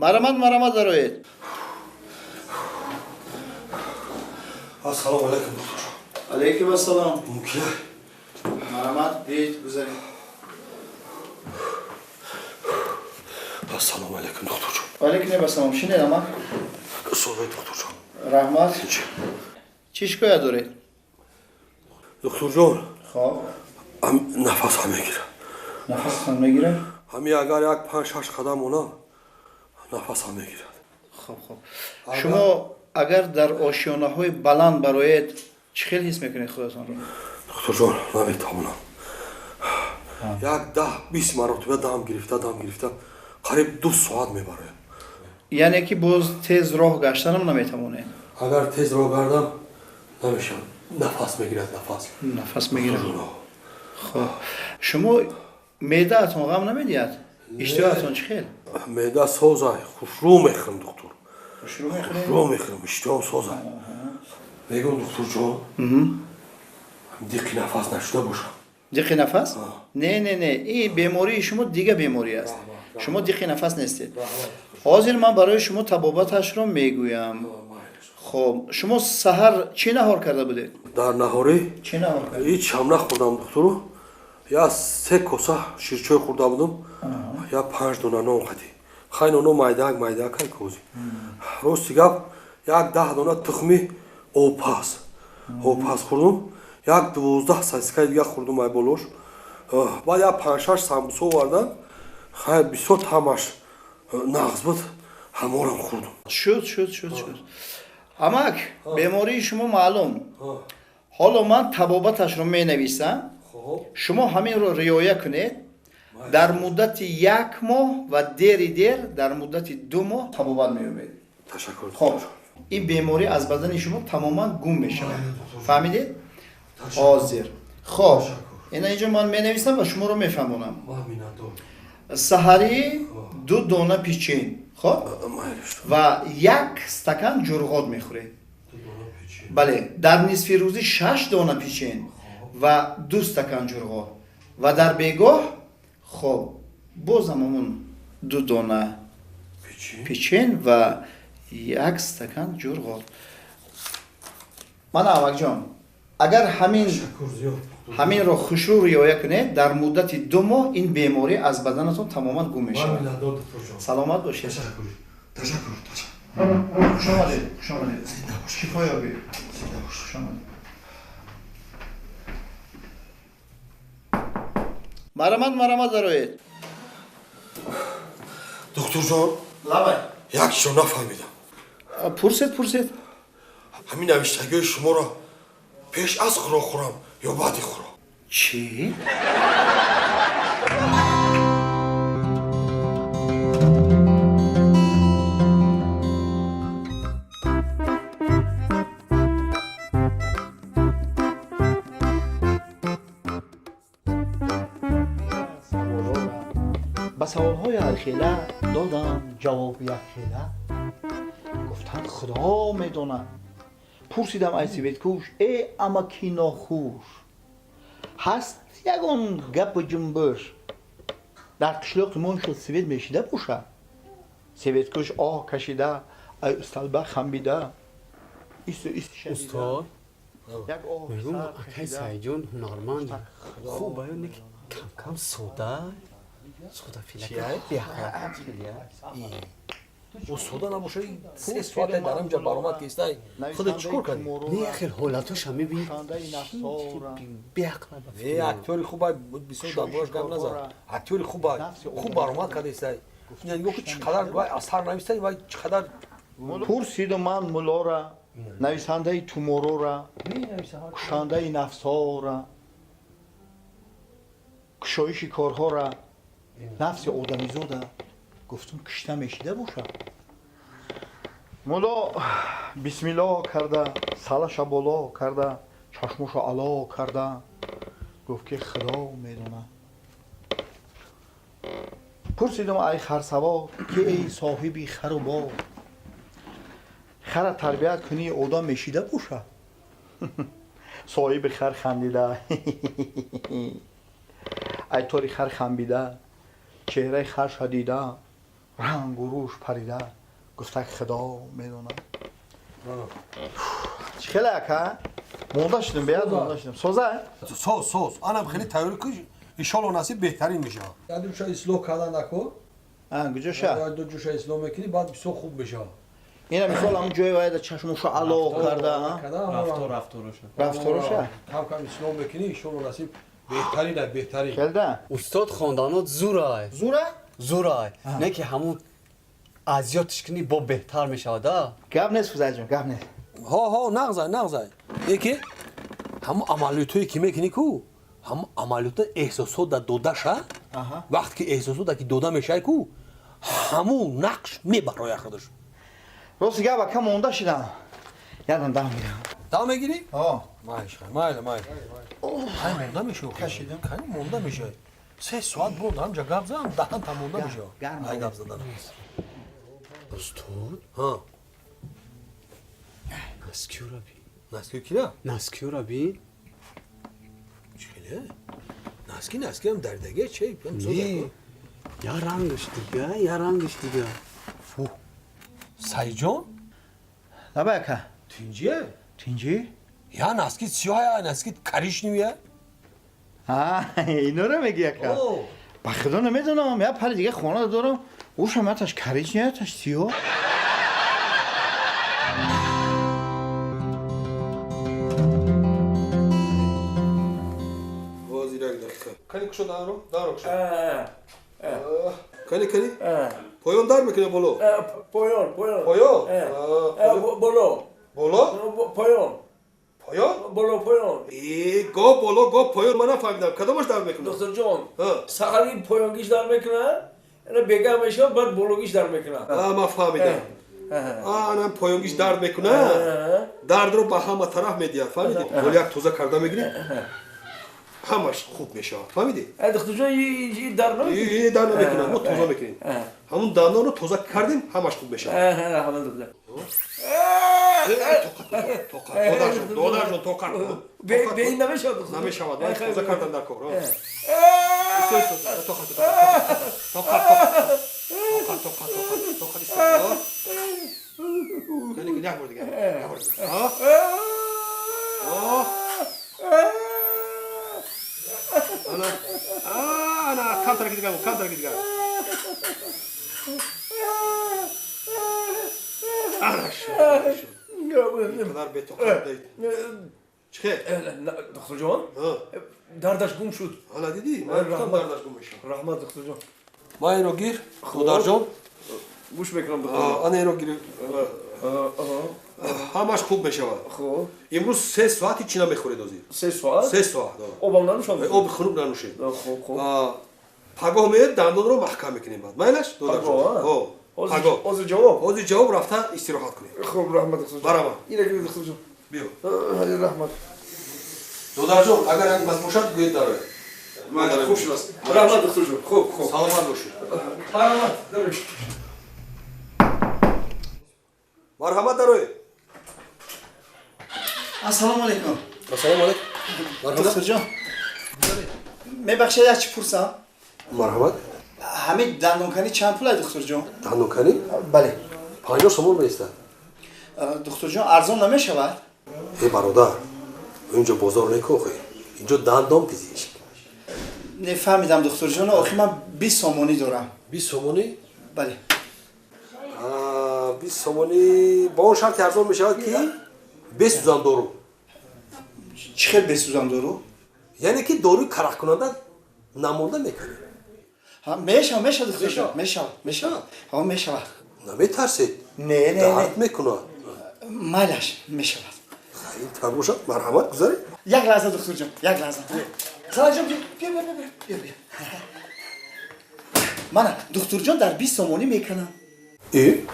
Марамат, марамат, дароед. Ассалому алайкум, доктор. Алайкум ассалом. Мумкин? Марамат, биёед, гузаред. Ассалому алайкум, докторҷон. Алайкум ассалом. Шинед, амак. Солай, докторҷон. Раҳмат. Чӣ шикоят доред? Докторҷон. Хоб. Нафасам мегирад. Нафасатон мегирад? Ҳами агар як панҷ шаш қадам монам, нафасам мегирад. Хоб, хоб. Шумо агар дар ошёнаҳои баланд бароед, чӣ хел ҳис мекунед худатонро? Докторҷон, наметавонам. Як даҳ бист маротиба дам гирифта, дам гирифта, қариб 2 соат мебароям. Яъне ки боз тез роҳ гаштанам наметавонед? Агар тез роҳ гардам, намешавад, нафас мегирад, нафас. Нафас мегирад. Хоб, шумо меъдаатон ғам намедиҳад? Иштиҳоятон чӣ хел? Меъда созай, хушрӯ мехӯрам, доктор. Хушрӯ мехӯред? Хушрӯ мехӯрам, иштиҳом созай. Мегӯм, докторҷон, диқи нафас нашуда бошам? Диқи нафас? Не, не, не, ин бемории шумо дига беморӣ аст. Шумо диқи нафас нестед. Ҳозир ман барои шумо табобаташро мегӯям. Хоб, шумо саҳар чӣ наҳор карда будед? Дар наҳорӣ? Чӣ наҳор кард? Ҳеҷ ҳам нахӯрдам, духтуру. Я се коса ширчой хӯрда будам, я панҷ дона нон қадӣ. Хай, ноно майдаак майдаак ай кози. Рости гап, як 10 дона тухми обпаз хӯрдум, як 12 сосискаи дига хӯрдум ай болош. Баъд як панҷ-шаш самбуса овардан. Хай, бисёр таъмаш нағз буд, ҳаморам хӯрдум. Шуд, шуд, шуд, шуд, амак. Бемории шумо маълум. Ҳоло ман табобаташро менависам, шумо ҳаминро риоя кунед. Дар муддати як моҳ ва дери дер дар муддати 2 моҳ табобат меёбед. Ташаккур. Хоб, ин беморӣ аз бадани шумо тамоман гум мешавад. Фаҳмидед? Ҳозир, хоб, ина инҷо ман менависам ва шуморо мефаҳмонам. Саҳарӣ ду дона печень, хоб, ва як стакан ҷурғот мехӯред. Бале, дар нисфи рӯзӣ шаш дона печень ва ду стакан ҷурғот ва дар бегоҳ, хоб, бозам ҳамон ду дона печень ва як стакан ҷурғот. Мана, амакҷон, агар ҳаминро хушрӯ риоя кунед, дар муддати 2 моҳ ин беморӣ аз баданатон тамоман гум мешавад. Саломат бошед. Хушомадед, хушомадед, шифо ёбед, хушомадед. Марамат, марамат, дароед. Докторҷон. Лабай. Як чизо нафаҳмидам. Пурсед, пурсед. Ҳамин навиштагиҳои шуморо пеш аз хӯрок хӯрам ё баъди хӯрок? Чӣ? Ба саволҳои ҳархела додам ҷавоби якхела. Гуфтанд, Худо медонад. Пурсидам ай сиветкуш: «Э, амаки нохуш, ҳаст ягон гапу ҷунбуш дар қишлоқи мо шуд, свет мешида бошад?» Сиветкуш оҳ кашида, ай усталба хамбида, исту ист. Устод, мегӯм, акай Саидҷон ҳунарманд хуб аю, не ки камкам сода сода. Филака. О, сода набоша, 3 соате дар ҳамҷа баромад кистай, худат чӣ кор кардӣ? Не, хел ҳолатоша мебини, беақла. Не, актёри хубай, бисёр дар бораш гап назан. Актёри хубай, хуб баромад кардистай. Нигоҳ ки чӣ қадар вай асар навистай, вай чӣ қадар. Пурсиду ман муллора, нависандаи туморора, кушандаи нафсҳора, кушоиши корҳора, нафси одамизода, гуфтум, кишта мешида бошад? Мулло бисмиллоҳ карда, салаша боло карда, чашмошо ало карда, гуфт ки Худо медонад. Пурсидум ай харсавор ки: «Эй соҳиби хару бор, хара тарбият кунӣ, одам мешида бошад?» Соҳиби хар хандида, ай тори хар хамбида, чеҳраи хар шадида, Рангу рӯш парида, гуфта худо медонад. Чӣ хеле ака? Монда шудем, беяд монда шудем. Соза? Соз, соз. Анам хеле тайёр ки иншоалло насиб беҳтарин мешавад. Як ду ҷоша ислоҳ кардан нако. А, куҷоша? Як ду ҷоша ислоҳ мекунӣ, баъд бисёр хуб мешавад. Ина мисол ҳамун ҷои вайда чашмошо алоқ карда, Рафтор, рафтороша. Рафтороша? Кам кам ислоҳ мекунӣ, иншоалло насиб беҳтарин, беҳтарин. Келда? Устод, хонданот зурай. Зура? Зурай. Не ки ҳамун азётиш кунӣ, бо беҳтар мешавад, а? Гап нест, Фузайлҷон, гап нест. Ҳо, ҳо, нағзай, нағзай. Яке ҳамун амалиётҳое ки мекунӣ ку, ҳамун амалиётҳо эҳсосот да додаша, вақте ки эҳсосот да ки дода мешавад ку, ҳамун нақш мебарояд худаш. Рости гап, ака, монда шудам. Ядам дам мегирам. Дам мегирӣ? Ҳо. Майли, майли, майли. Кай монда мешавӣ? Кашидам. Кай монда мешавӣ? 3 соат буд ҳамҷа гап задам, даҳанта монда мешавад. Гарм. Ай гап задан. Устод, ҳа. Наскиёра бин. Носки кира? Наскиёра бин. Чӣ хеле? Носки, носкиам дардаге че? Не. Я рангаш дига, я рангаш дига. Фу. Сайҷон? Лабай, ака. Тинҷие? Тинҷӣ? Я носки сиёҳ, я носки коричневый. А, иноро мегӣ, ака? Ба худо намедонам, я пари дига хона дорам. Ушам яташ коричневый, яташ сиёҳ. Ҳозир, як дақиқа. Кани кушо даро? Даро кушо. Кани, кани? Поён дар мекунӣ боло? Поён, поён. Поён? Боло. Боло? Поён. Поён? Боло, поён. Э, го боло, го поён, ман нафаҳмидам. Кадомаш дар мекунад? Духтурҷон, саҳари поёнгиш дар мекунад, ина бегаҳ мешавад, баъд бологиш дар мекунад. А, ман фаҳмидам. Ана поёнгиш дард мекунад, дардро ба ҳама тараф медиҳад, фаҳмидӣ? Ҳол як тоза карда мегирӣ, ҳамаш хуб мешавад, фаҳмидӣ? Духтурҷон, дард намекунад? Дард намекунад, мо тоза мекунем. Ҳамун дандонро тоза кардем, ҳамаш хуб мешавад. Тоқат, додарҷон, додарҷон, тоқат. Бе ин намешавад? Намешавад, тоза кардан дар кор. Тоқат, тоқат, тоқат, тоқат, тоқат, тоқат. Як бор дигар, як бор дигар. Ана, ана, камтараки дигар, камтараки дигар. Ана шуд. Инқадар бетоқат. Чӣ? Духтурҷон, дардаш гум шуд. Ана дидӣ? Ман гуфтам, дардаш гум мешавад. Раҳмат, духтурҷон. Ман инро гир, додарҷон. Гӯш мекунам, духтурҷон. Ана инро гир. Ҳамаш хуб мешавад. Хуб. Имрӯз 3 соат ҳеҷ чӣ намехӯред ҳозир. 3 соат? 3 соат. Обам нанӯшам? Оби хунук нанӯшед. Хуб, хуб. Пагоҳ меоед, дандонро маҳкам мекунем баъд. Майлаш, додарҷон? Пагоҳ? Ҳозир ҷавоб? Ҳозир ҷавоб, рафта истироҳат кунед. Хуб, раҳмат, духтурҷон. Барамад. Ина гиред, духтурҷон. Биё. Раҳмат. Додарҷон, агар як бас бошад, гӯед, дароед. Хуб шудааст, раҳмат, духтурҷон. Хуб, хуб. Саломат бошед. Марҳамат, дароед. Марҳамат, дароед. Ассалому алайкум. Ассалому алайкум. Духтурҷон, мебахшед, як чӣ пурсам? Марҳамат. Ҳамин дандонканӣ чанд пул, духтурҷон? Дандонканӣ? Бале. 50 сомон меистад. Духтурҷон, арзон намешавад? Э, бародар, инҷо бозор некохе, инҷо дандон пизишк. Не фаҳмидам, духтурҷон, охи ман 20 сомонӣ дорам. 20 сомонӣ? Бале. 20 сомонӣ ба он шарти арзон мешавад, ки бесӯзан дору. Чӣ хел бесӯзан дору? Яъне ки доруи карахкунанда намонда мекунӣ. Мешавад, мешавад, духтурҷон, мешавад, мешавад, ҳо, мешавад. Наметарсед? Не, не. Дард мекунад. Майлаш, мешавад. Ин тавр бошад, марҳамат, гузаред. Як лаҳза, духтурҷон, як лаҳза. Салаҷон, бия, бия, бия, бия, бия. Мана, духтурҷон, дар 20 сомонӣ мекунам. Э.